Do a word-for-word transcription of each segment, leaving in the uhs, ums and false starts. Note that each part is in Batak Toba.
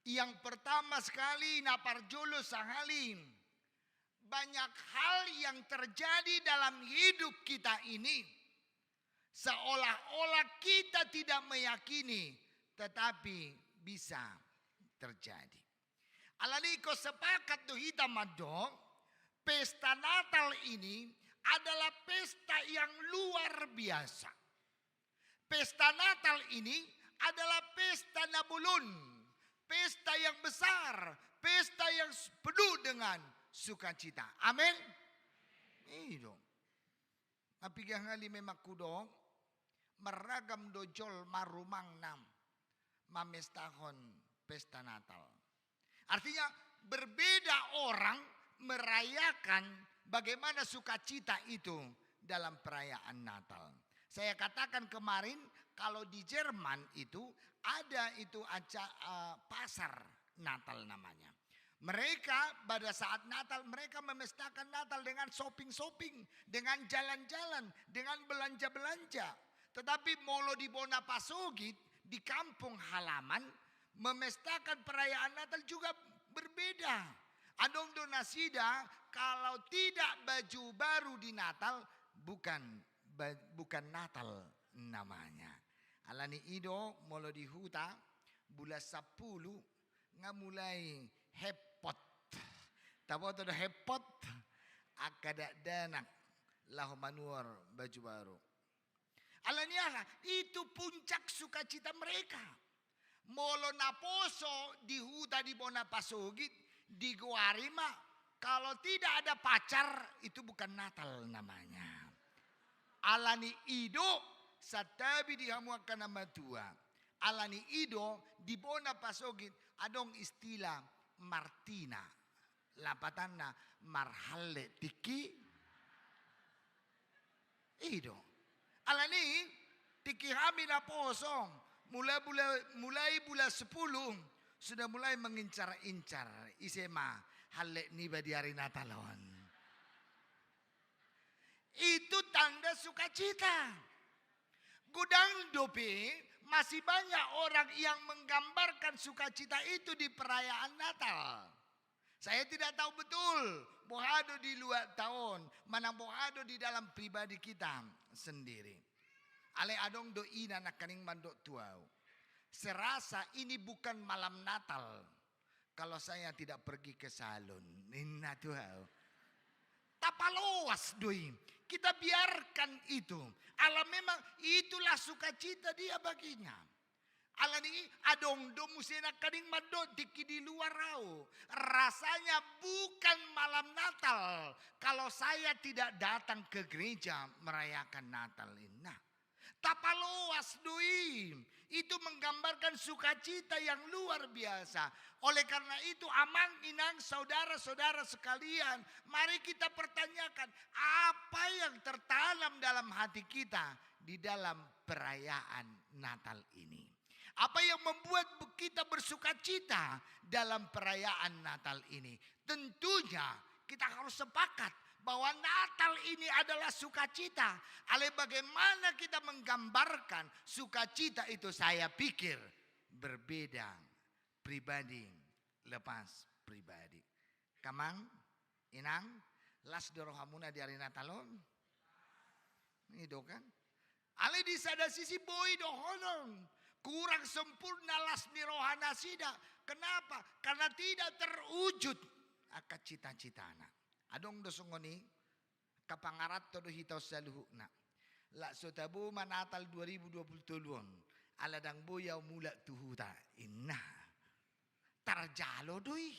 Yang pertama sekali, na parjolo sahali, banyak hal yang terjadi dalam hidup kita ini seolah-olah kita tidak meyakini, tetapi bisa terjadi. Alani i ingkon sepakat do hita mandok, pesta Natal ini adalah pesta yang luar biasa. Pesta Natal ini adalah pesta na bolon, pesta yang besar, pesta yang s-, penuh dengan sukacita. Amin. I do. Nga piga hali memang hudok, marragam do jolma rumangna mamestahon pesta Natal. Artinya, berbeda orang merayakan bagaimana sukacita itu dalam perayaan Natal. Saya katakan kemarin, kalau di Jerman itu ada itu aca-, eh, pasar Natal namanya. Mereka pada saat Natal, mereka memestakan Natal dengan shopping-shopping, dengan jalan-jalan, dengan belanja-belanja. Tetapi molo di bona pasogit, di kampung halaman, memestakan perayaan Natal juga berbeda. Adong do nasida, kalau tidak baju baru di Natal, bukan ba-, bukan Natal namanya. Alani i do, molo di huta, bulan sampulu, nga mulai hepot. Taboto do hepot? Angka dakdanak laho manuhor baju baru. Alani aha? Itu puncak sukacita mereka. Molo naposo di huta di bona pasogit, digoari ma, kalau tidak ada pacar, itu bukan Natal namanya. Alani i do, santabi di hamu angka na matua. Alani i do, di bona pasogit, adong istilah martina. Lapatanna marhallet tingki. I do. Alani i, tingki hami naposo, mulai bula-, mulai bulan sepuluh, sudah mulai mengincar-incar, ise ma hallet niba di ari Natal on. Itu tanda sukacita. Godang dope, masih banyak orang yang menggambarkan sukacita itu di perayaan Natal. Saya tidak tahu betul, boha do di luar taon, manang boha do di dalam pribadi kita sendiri. Alai adong do ina nangkaning mandok tu au, "Serasa ini bukan malam Natal kalau saya tidak pergi ke salon," ninna tu au. Tapaloas do i. Kita biarkan itu. Ala memang itulah sukacita dia baginya. Alani i, adong do muse nangkaning mandok tingki di luar au, "Rasanya bukan malam Natal kalau saya tidak datang ke gereja merayakan Natal," ninna. Tapaloas do i. Itu menggambarkan sukacita yang luar biasa. Oleh karena itu, amang, inang, saudara-saudara sekalian, mari kita pertanyakan apa yang tertanam dalam hati kita di dalam perayaan Natal ini. Apa yang membuat be-, kita bersukacita dalam perayaan Natal ini? Tentunya kita harus sepakat bahwa Natal ini adalah sukacita. Alai bagaimana kita menggambarkan sukacita itu, saya pikir berbeda pribadi lepas pribadi. Amang, inang, las do rohamuna di ari Natal on? I do kan? Alai di sada sisi boi dohonon, kurang sempurna las ni rohanasida. Kenapa? Karena tidak terwujud angka cita-citana. Adong do songon i, angka pangaranto do hita on saluhutna. Lak so tabo ma Natal dua ribu dua puluh tolu on, ala ndang boi au mulak tu huta, ninna. Tarjalo do i.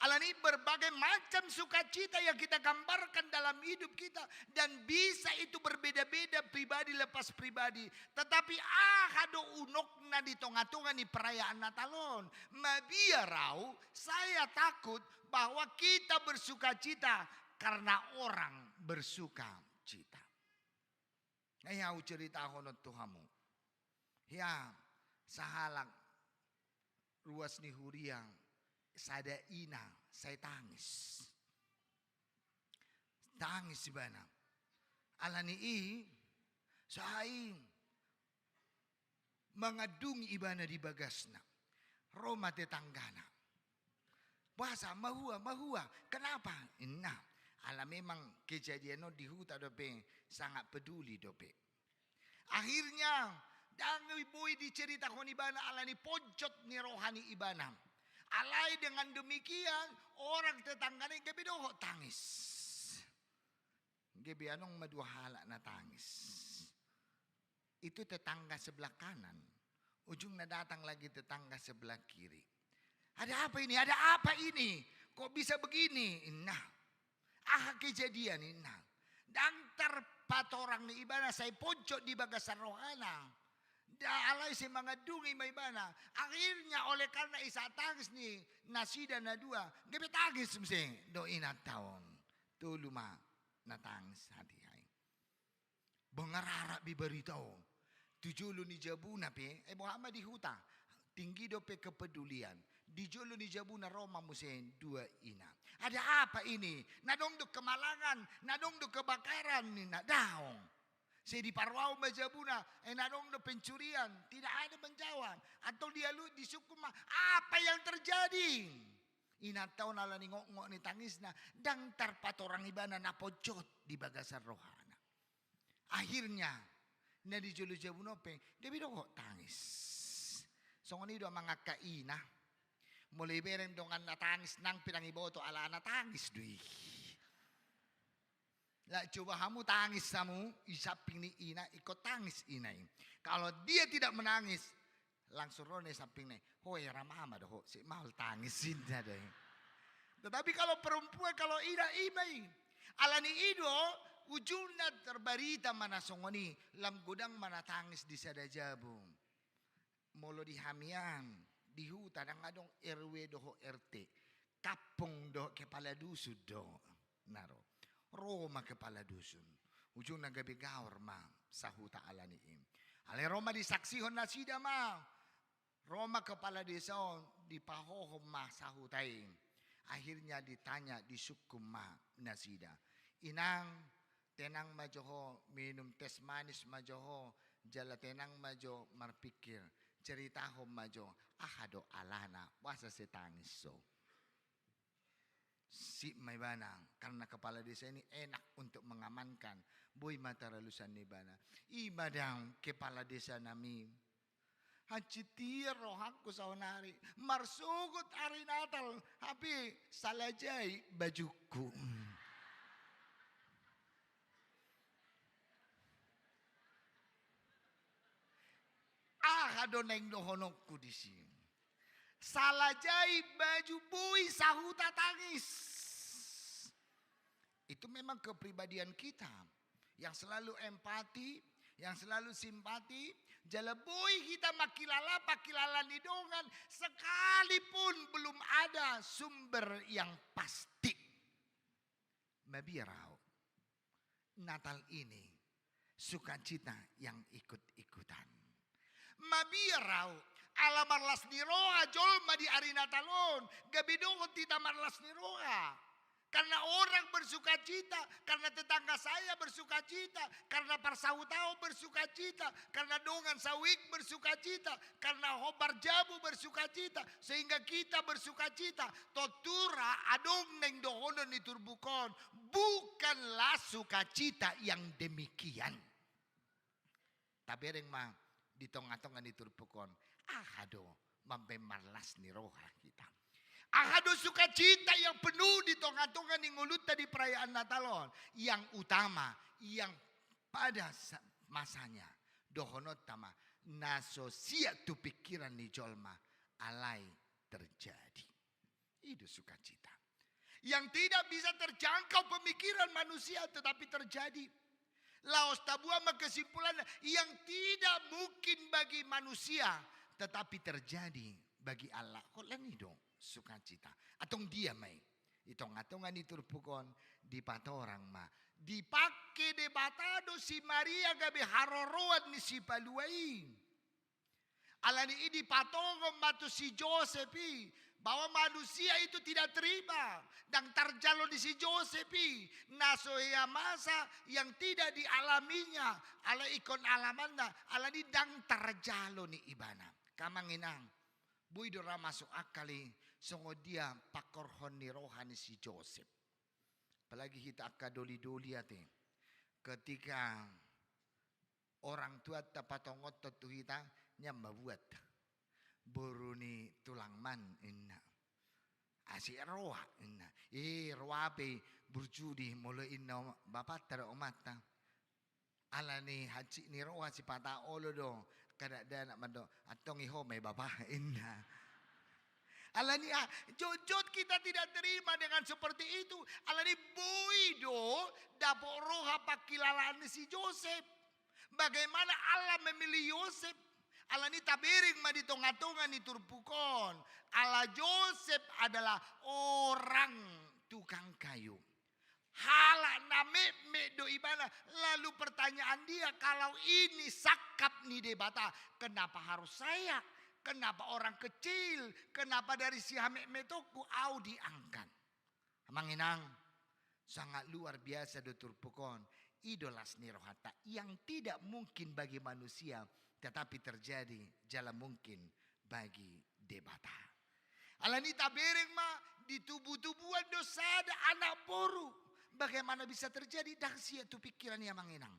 Alani i, berbagai macam sukacita yang kita gambarkan dalam hidup kita, dan bisa itu berbeda-beda pribadi lepas pribadi. Tetapi aha do unokna di tonga-tonga ni perayaan Natal on? Mabiar au, saya takut bahwa kita bersukacita karena orang bersukacita. Nga hea huceritahon on tu hamu. Hea, sahalak ruas ni huria, sada ina sai tangis. Tangis ibana. Alani i, sai mangandungi ibana di bagasna. Ro ma tetanggana. Boasa, mahua, mahua. Kenapa? Inna. Ala memang kejadian on di huta dope, sangat peduli dope. Akhirnya, ndang boi diceritahon ibana ala ni ponjot ni roha ni ibana. Alai dengan demikian, orang tetanggana i gabe dohot tangis. Gabe adong ma dua halak na tangis. Itu tetangga sebelah kanan. Ujungnya datang lagi tetangga sebelah kiri. "Ada apa ini? Ada apa ini? Kok bisa begini?" Inna. "Aha kejadian?" Inna. Ndang tarpatorang ni ibana, sai ponjot di bagasan rohana. Nda, alai sai mangandungi ma ibana. Akhirnya oleh karena i sahat tangis ni nasida na dua, gabe tangis muse do inanta on. Tolu ma na tangis hatiha i. Boha, rarap be barita on. Tu jolo ni jabuna pe, eh, boha ma di huta. Tinggi dope kepedulian. Di jolo ni jabuna ro ma muse dua ina. "Ada apa ini? Na adong do kemalangan, na adong do kebakaran?" ninna. "Daong." Sai diparrohahon ma jabuna, "Eh, na adong do pencurian?" Tidak ada menjawab. Atau dia lu disungkun ma, "Apa yang terjadi?" Inanta on ala ni ngokngok ni tangisna, ndang tarpatorang ibana na ponjot di bagasan rohana. Akhirnya, na di jolo jabuna on pe, gabe dohot tangis. Songon i do amang angka ina. Molo ibereng dongan na tangis, nang pe ndang iboto, ala na tangis do i. Lah, coba hamu tangis hamu, di samping ni ina, ingkon tangis ina i. Kalau dia tidak menangis, langsung ro na di sampingna i, "Ho, era mama do ho, si maol tangis," ninna do i. Tetapi kalau perempuan, kalau ina, i ma i. Ala ni i do, ujungna tarbarita ma na songon i, lam godang ma na tangis di sada jabu. Molo di hami an, di huta ndang adong R W dohot R T. Kampung dohot kepala dusun do na ro. Ro ma kepala dusun. Ujungna gabe gaor ma sahuta ala ni i. Alai ro ma disaksihon nasida ma. Ro ma kepala desa on, dipahohom ma sahuta i. Akhirnya ditanya, disungkun ma nasida. Inang, tenang ma jo ho, minum teh manis ma jo ho, jala tenang ma jo marpikir, ceritahon ma jo, aha do alana, boasa sai tangis ho. Sip ma ibana, karena kepala desa ini enak untuk mengamankan, boi ma taralusan ibana. I ma dang kepala desa nami. Hansit hian rohangku saonari, marsogot ari Natal, hape salajai bajungku. Aha do naeng dohononku disi? Salajai baju, boi sahuta tangis. Itu memang kepribadian kita yang selalu empati, yang selalu simpati, jala boi hita mangkilala pangkilalaan ni dongan sekalipun belum ada sumber yang pasti. Mabiar ahu. Natal ini sukacita yang ikut-ikutan. Mabiar ahu, ala marlas ni roha jolma di ari Natal on, gabe dohot hita marlas ni roha. Karena orang bersukacita, karena tetangga saya bersukacita, karena parsahutaon bersukacita, karena dongan sawit bersukacita, karena hombar jabu bersukacita, sehingga kita bersukacita. Tontu ra adong naeng dohonon ni turpuk on, bukanlah sukacita yang demikian. Tabereng ma di tonga-tonga ni turpuk on, aha do mambaen marlas ni roha hita? Aha do sukacita yang penuh di tonga-tonga ni ngolunta di perayaan Natal on? Yang utama, yang pada sa-, masanya, dohononta ma, na so siap tu pikiran ni jolma, alai terjadi. I do sukacita. Yang tidak bisa terjangkau pemikiran manusia, tetapi terjadi. Laos taboan ma kesimpulanna, yang tidak mungkin bagi manusia, tetapi terjadi bagi Allah. Holan i do sukacita. Antong dia ma i? Di tonga-tonga ni turpuk on, dipatorang ma. Dipangke Debata do si Maria gabe haroroan ni Sipalua i. Ala ni i dipatonggo ma tu si Josep i, bahwa manusia itu tidak terima, ndang tarjalo ni si Josep i, na so hea masa yang tidak dialaminya, alai ingkon alamanna, ala ni i ndang tarjalo ni ibana. Amang inang, Boi do ra masuk akal i songon dia pangkorhon ni roha ni si Josep. Apalagi hita angka doli-doli ate. Ketika orang tuanta patongothon tu hita, nian ma buat. Boru ni tulangman, inna. Asi roa, inna. Eh, roa pe burju di molo inna bapanta dohot amanta. Alani hansit ni roha sipata olo do, kada dakdanak mandok, antong i ho ma i bapa, inna. Alani ah, jotjot kita tidak terima dengan seperti itu. Alani boi do dapot roha pangkilalaan ni si Josep. Bagaimana Allah memilih Yosep? Alani tabereng ma di tonga-tonga ni turpuk on. Ala Josep adalah orang tukang kayu. Halak na metmet do ibana. Lalu pertanyaan dia, kalau ini sangkap ni Debata, kenapa harus saya? Kenapa orang kecil? Kenapa dari si hametmetonku au diangkat? Amang inang, sangat luar biasa do turpuk on. I do las ni rohanta yang tidak mungkin bagi manusia, tetapi terjadi jala mungkin bagi Debata. Alani tabereng ma, di tubu-tubuan do sada anak boru. Bagaimana bisa terjadi? Ndang sian tu pikiran i, amang inang.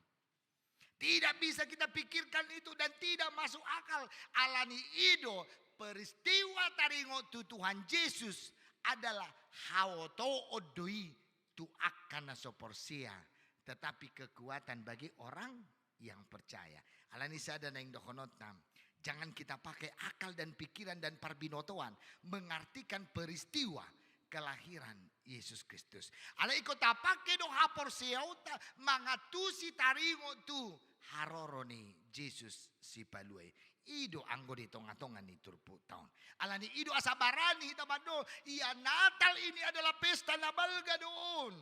Tidak bisa kita pikirkan itu dan tidak masuk akal. Alani i do peristiwa taringot tu Tuhan Jesus adalah haotoon do i tu angka na so porsea, tetapi kekuatan bagi orang yang percaya. Alani sada naeng dohononta, jangan kita pakai akal dan pikiran dan parbinotoan mengartikan peristiwa kelahiran Yesus Kristus. Alai ingkon tapake do haporseaonta mangantusi taringot tu haroro ni Jesus Sipalua i. I do anggo di tonga-tonga ni turpukta on. Alani i do asa barani hita mandok, ia Natal ini adalah pesta na balga do on.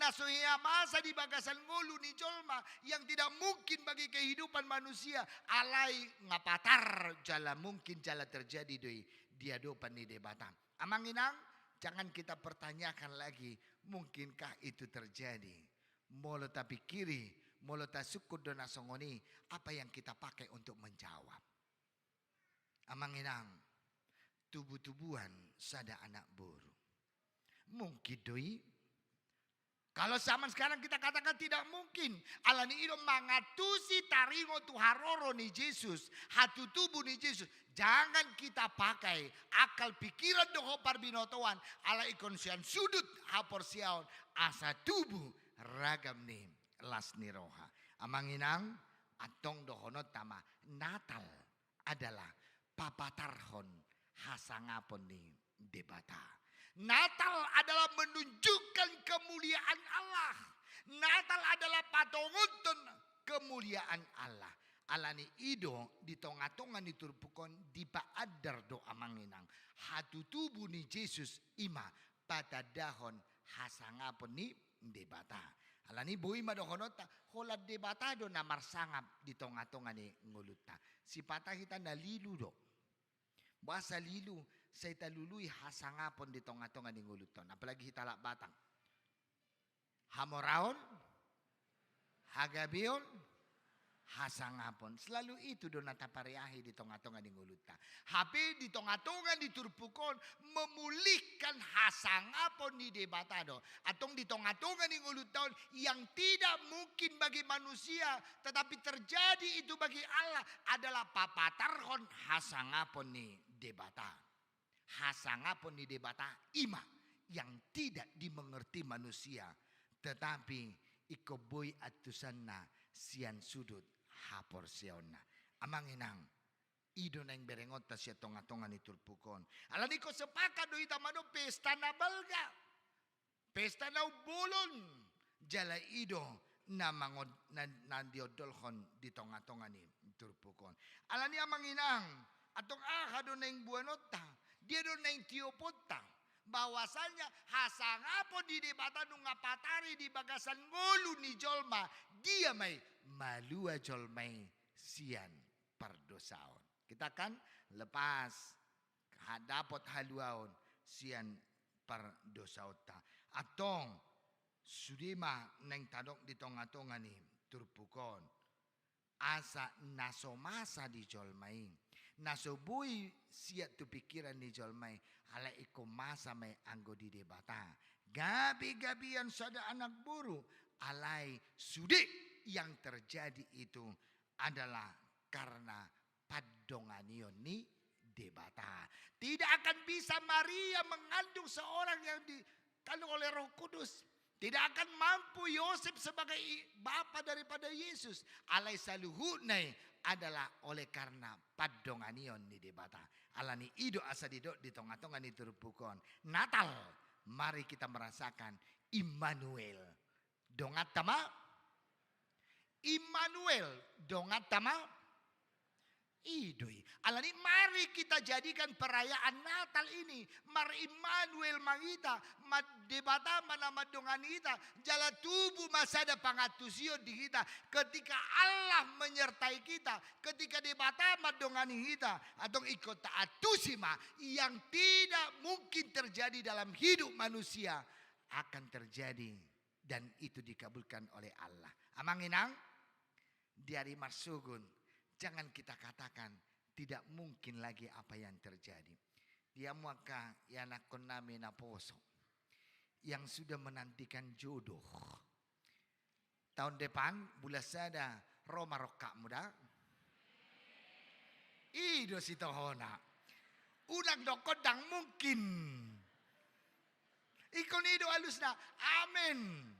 Na so hea masa di bagasan ngolu ni jolma yang tidak mungkin bagi kehidupan manusia, alai nga patar jala mungkin jala terjadi do i di adopan ni Debata. Amang inang, jangan kita pertanyakan lagi, mungkinkah itu terjadi? Molo tapikiri, molo tasungkun do na songon i, apa yang kita pakai untuk menjawab? Amang inang, tubu-tubuan sada anak boru. Mungkin do i? Kalau zaman sekarang kita katakan tidak mungkin. Alani i do mangantusi taringot tu haroro ni Jesus, hatutubu ni Jesus. Jangan kita pakai akal pikiran dohot parbinotoan, alai ingkon sian sudut haporseaon asa tubu ragam ni las ni roha. Amang inang, antong dohononta ma, Natal adalah papatarhon hasangapon ni Debata. Natal adalah menunjukkan kemuliaan Allah. Natal adalah patongothon kemuliaan Allah. Alani i do di tonga-tonga ni turpuk on dipaandar do, amang inang, hatutubu ni Jesus, i ma patandahon hasangapon ni Debata. Alani i boi ma dohononta, holan Debata do na marsangap di tonga-tonga ni ngolunta. Sipata hita na lilu do. Boasa lilu? Sai talului hasangapon di tonga-tonga ni ngolunta on. Apalagi hita halak Batak. Hamoraon, hagabeon, hasangapon. Selalu itu do na tapariahi di tonga-tonga ni ngolunta. Hape di tonga-tonga ni turpuk on memulihkan hasangapon ni Debata do. Antong di tonga-tonga ni ngolunta on yang tidak mungkin bagi manusia, tetapi terjadi itu bagi Allah, adalah papatarhon hasangapon ni Debata. Hasangapon ni Debata i ma yang tidak dimengerti manusia, tetapi ingkon boi antusanna sian sudut haporseaonna. Amang inang, i do naeng berengonta sian tonga-tonga ni turpuk on. Alani i ingkon sepakat do hita mandok pesta na balga. Pesta na umbolon, jala i do na mangon-, na, na diondolhon di tonga-tonga ni turpuk on. Alani i, amang inang, antong aha do naeng boanonta, dia do naeng tioponta, bahwasanya hasangapon ni Debata nunga patari di bagasan ngolu ni jolma, dia ma i malua jolma i sian pardosaon. Kita akan lepas ha-, dapot haluaon sian pardosaonta. Antong, sude ma naeng tadok di tonga-tonga ni turpuk on. Asa na so masa di jolma i, Na so boi siat tu pikiran ni jolma i, alai ingkon masa ma i anggo di Debata. Gabe-gabean sada anak boru, alai sude yang terjadi itu adalah karena pandonganion ni Debata. Tidak akan bisa Maria mengandung seorang yang dikandung oleh Roh Kudus. Tidak akan mampu Yosep sebagai i-, bapa daripada Yesus. Alai saluhutna i adalah oleh karena pandonganion ni Debata. Alani i do asa didok di tonga-tonga ni turpuk on, Natal, mari kita merasakan Immanuel. Donganta ma? Immanuel, donganta ma? I do i. Alani mari kita jadikan perayaan Natal ini, mar-Immanuel ma hita, ma-, Debata ma na mandongani hita, jala tubu ma sada pangantusion di hita, ketika Allah menyertai kita, ketika Debata mandongani hita, antong ingkon taantusi ma, yang tidak mungkin terjadi dalam hidup manusia akan terjadi. Dan itu dikabulkan oleh Allah. Amang inang, di ari marsogot, jangan kita katakan tidak mungkin lagi apa yang terjadi. Dia angka ianakkon nami naposo yang sudah menantikan jodoh. Tahun depan, bulan sada, ro ma rongkapmu da. I do sitohona. Unang dokkon ndang mungkin. Ingkon i do alusna. Amin.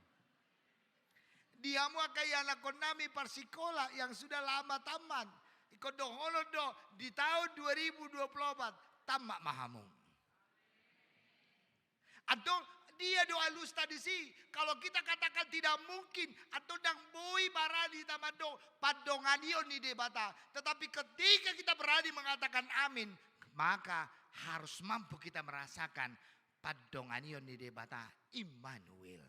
Di hamu angka ianakkon nami parsikola yang sudah lama tamat, ingkon dohonon do di tahun dua ribu dua puluh empat, tamat ma hamu. Antong dia do alusta disi. Kalau kita katakan tidak mungkin, antong ndang boi barani hita mandok pandonganion ni Debata. Tetapi ketika kita berani mengatakan amin, maka harus mampu kita merasakan pandonganion ni Debata, Immanuel,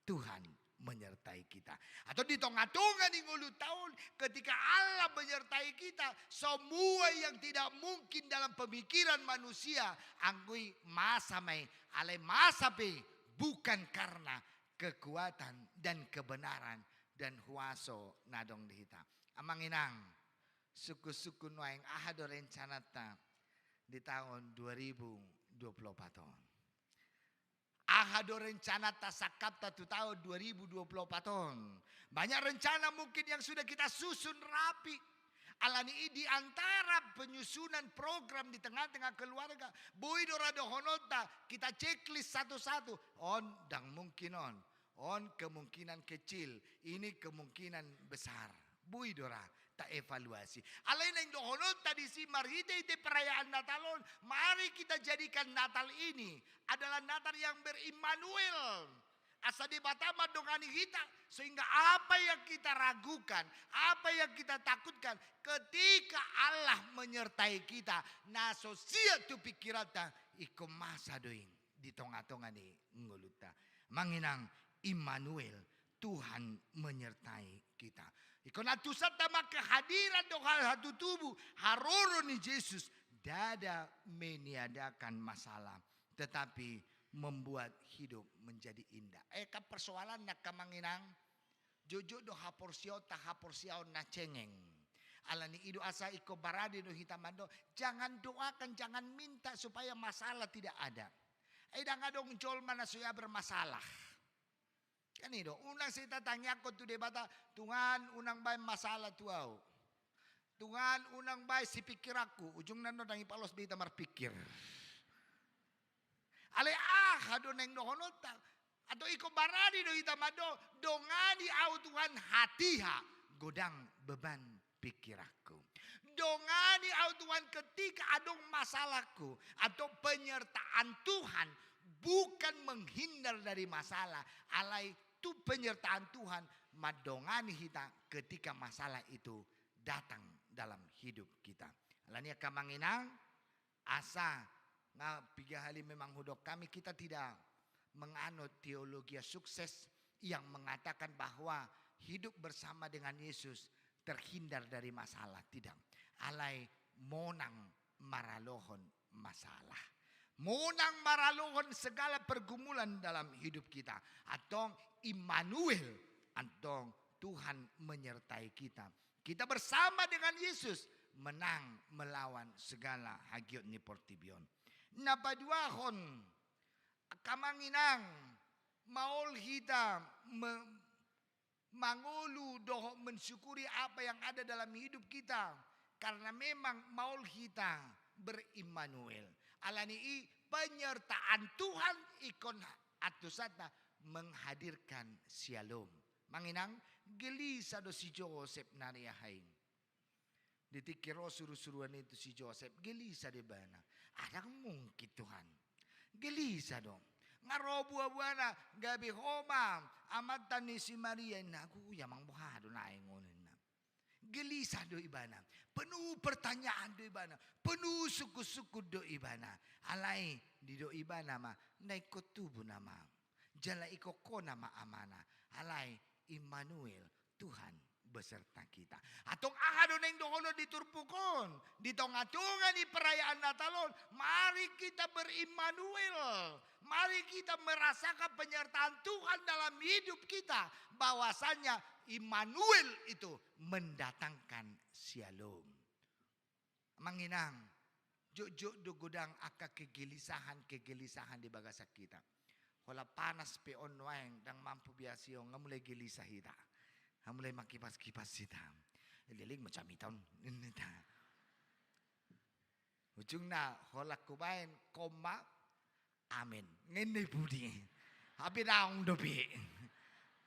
Tuhan menyertai kita. Atau di tonga-tonga ni ngolunta on, ketika Allah menyertai kita, semua yang tidak mungkin dalam pemikiran manusia, anggo i masa ma i, alai masa pe bukan karena kekuatan dan kebenaran dan huaso na adong di hita. Amang inang, sungkun-sungkun nuaeng, aha do rencananta di tahun dua ribu dua puluh empat on? Aha do rencananta sangkapta tu tahun dua ribu dua puluh empat on? Banyak rencana mungkin yang sudah kita susun rapi. Alani i di antara penyusunan program di tengah-tengah keluarga, boi do ra dohononta, kita checklist satu-satu. On, ndang mungkin on. On kemungkinan kecil, ini kemungkinan besar. Boi do ra taevaluasi. Alai naeng dohononta disi marhite-hite perayaan Natal on, mari kita jadikan Natal ini adalah Natal yang ber-Immanuel. Asa Debata mandongani hita, sehingga apa yang kita ragukan, apa yang kita takutkan, ketika Allah menyertai kita, na so siat tu pikiranta, ingkon masa do i di tonga-tonga ni ngolunta. Amang inang, Immanuel, Tuhan menyertai kita. Ingkon antusanta ma kehadiran dohot hatutubu, haroro ni Jesus, ndada meniadakan masalah, tetapi membuat hidup menjadi indah. Eh, kan persoalanna angka amang inang, jotjot do haporseaonta, haporseaon na cengeng. Alani i do asa ingkon barani do hita mandok, jangan doakan, jangan minta supaya masalah tidak ada. Eh, ndang adong jolma na so hea bermasalah. Kan i do, unang sai tatangiangkon tu Debata, Tuhan, unang baen masalah tu ahu. Tuhan, unang baen sipikkiranku, ujungna ndang dipalos be hita marpikkir. Alai aha do naeng dohononta? Atau ingkon barani do hita mandok, dongani ahu Tuhan hatiha, godang beban pikkiranku. Dongani ahu Tuhan ketika adong masalahku, atau penyertaan Tuhan bukan menghindar dari masalah, alai tu penyertaan Tuhan mandongani hita ketika masalah itu datang dalam hidup kita. Alani i angka amang inang, asa, nga piga hali memang hudok hami, kita tidak menganut teologia sukses yang mengatakan bahwa hidup bersama dengan Yesus terhindar dari masalah, tidak. Alai monang maralohon masalah. Monang maralohon segala pergumulan dalam hidup kita. Antong Immanuel, antong Tuhan menyertai kita. Kita bersama dengan Yesus menang melawan segala hagiot ni portibi on. Na paduahon, angka amang inang, maol hita me-, mangolu dohot mensyukuri apa yang ada dalam hidup kita, karena memang maol hita ber-Immanuel. Alani i, penyertaan Tuhan ingkon antusanta menghadirkan syalom. Amang inang, gelisah do si Josep na niahaing. Di tingki ro surusuruan i tu si Josep, gelisah do ibana. Ndang mungkin Tuhan. Gelisah do. Nga ro buabuana, gabe ho ma amanta ni si Maria, inna, agu, ia amang, boha do naeng on, inna. Gelisah do ibana. Penuh pertanyaan do ibana. Penuh sungkunsungkun do ibana. Alai didok ibana ma, na ingkon tubu nama. Jala ingkon ho nama amana. Alai Immanuel, Tuhan beserta kita. Antong aha do naeng dohonon di turpuk on, di tongatonga ni perayaan Natal on, mari kita ber-Immanuel. Mari kita merasakan penyertaan Tuhan dalam hidup kita, bahwasanya Immanuel itu mendatangkan syalom. Amang inang, jotjot do godang angka kegelisahan-kegelisahan di bagasan hita. Holan panas pe on nuaeng, ndang mampu biasi on, nga mulai gelisah hita. Nga mulai mangkipas-kipas hita. Leleng macam ita on, ninna. Ujungna, holan hubaen koma, amen. Nga ninna i pudi. Hape daong dope.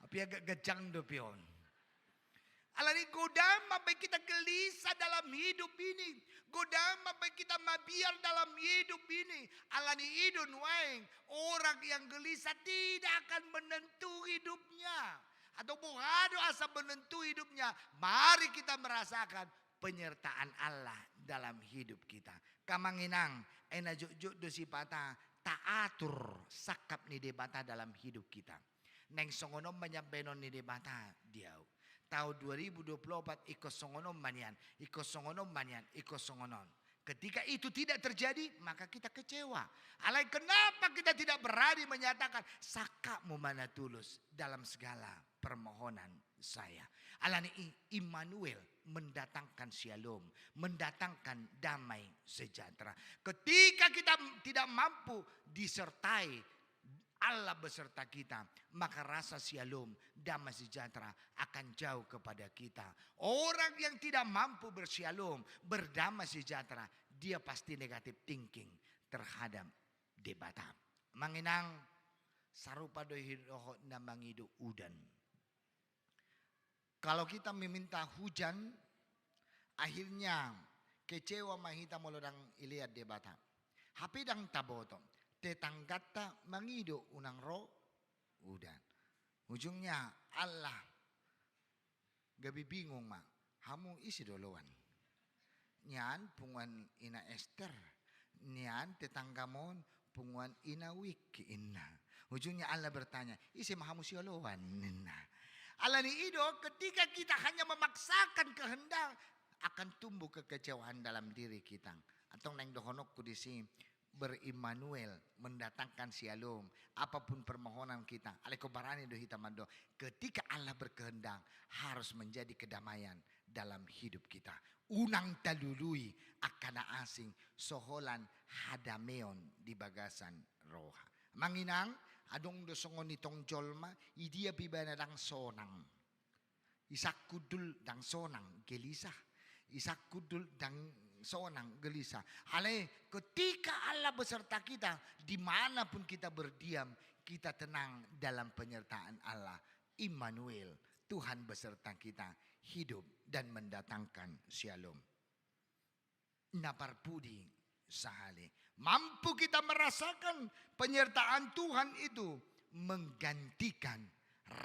Hape agak ganjang dope on. Alani i godang ma baen hita gelisah dalam hidup ini. Godang ma baen hita mabiar dalam hidup ini. Alani i do nuaeng, orang yang gelisah tidak akan menentu hidupnya. Atau boha do asa menentu hidupnya. Mari kita merasakan penyertaan Allah dalam hidup kita. Angka amang inang, ai na jotjot do sipata taatur sangkap ni Debata dalam hidup kita. Naeng songon on ma nian baenon ni Debata di ahu. Taon dua ribu dua puluh empat ingkon songon on ma nian, ingkon songon on ma nian, ingkon songon on. Ketika itu tidak terjadi, maka kita kecewa. Alai kenapa kita tidak berani menyatakan, sangkapmu ma na tulus dalam segala permohonan saya. Alani i, Immanuel mendatangkan syalom, mendatangkan damai sejahtera. Ketika kita tidak mampu disertai Allah beserta kita, maka rasa syalom, damai sejahtera akan jauh kepada kita. Orang yang tidak mampu bersyalom, berdamai sejahtera, dia pasti negative thinking terhadap Debata. Amang inang, sarupa do i dohot na mangido udan. Kalau kita meminta hujan, akhirnya kecewa ma hita molo ndang dilean Debata. Hape ndang taboto, tetangganta mangido unang ro udan. Ujungnya Allah gabe bingung ma, hamu ise do oloan? Nian punguan Ina Ester, nian tetanggamon punguan Ina Wiki, inna. Ujungnya Allah bertanya, ise ma hamu sioloan, ninna. Alani i do, ketika kita hanya memaksakan kehendak, akan tumbuh kekecewaan dalam diri kita. Antong naeng dohononku disi, ber-Immanuel, mendatangkan syalom, apapun permohonan kita. Alai ingkon barani do hita mandok, ketika Allah berkehendak, harus menjadi kedamaian dalam hidup kita. Unang talului angka na asing, so holan hadameon di bagasan roha. Amang inang, adong do songon i tong jolma, idia pe ibana ndang sonang. Isangkundul ndang sonang, gelisah. Isangkundul ndang sonang, gelisah. Alai ketika Allah beserta kita, di mana pun kita berdiam, kita tenang dalam penyertaan Allah. Immanuel, Tuhan beserta kita, hidup dan mendatangkan syalom. Na parpudi sahali. Mampu kita merasakan penyertaan Tuhan itu menggantikan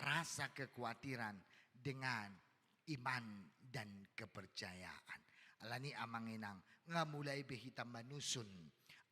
rasa kekhawatiran dengan iman dan kepercayaan. Alani i amang inang, nga mulai be hita manusun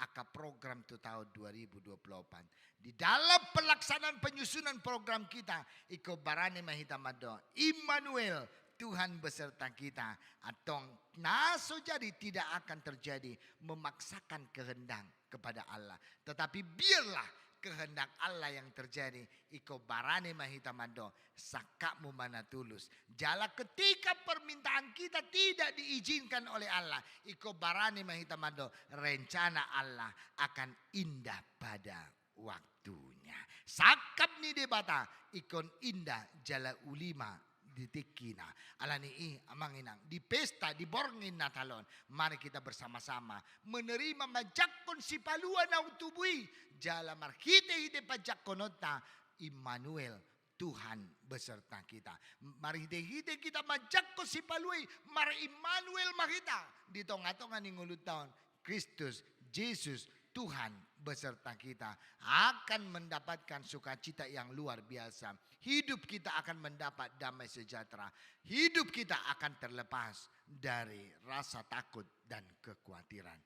angka program tu taon dua ribu dua puluh empat. Di dalam pelaksanaan penyusunan program kita, ingkon barani ma hita mandok, Immanuel, Tuhan beserta kita. Antong na so jadi tidak akan terjadi memaksakan kehendak kepada Allah. Tetapi biarlah kehendak Allah yang terjadi, ingkon barani ma hita mandok, sangkapmu ma na tulus. Jala ketika permintaan kita tidak diizinkan oleh Allah, ingkon barani ma hita mandok, rencana Allah akan indah pada waktunya. Sangkap ni Debata ingkon indah jala uli ma di tingkina. Alani i, amang inang, di pesta, di borngin Natal on, mari kita bersama-sama menerima manjangkon sipalua naung tubu i, jala marhite-hite panjangkononta, Immanuel, Tuhan beserta kita. Marhite-hite hita manjangkon sipalua i, mar-Immanuel ma hita di tonga-tonga ni ngolunta on. Kristus, Jesus, Tuhan beserta kita, akan mendapatkan sukacita yang luar biasa. Hidup kita akan mendapat damai sejahtera. Hidup kita akan terlepas dari rasa takut dan kekhawatiran.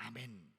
Amin.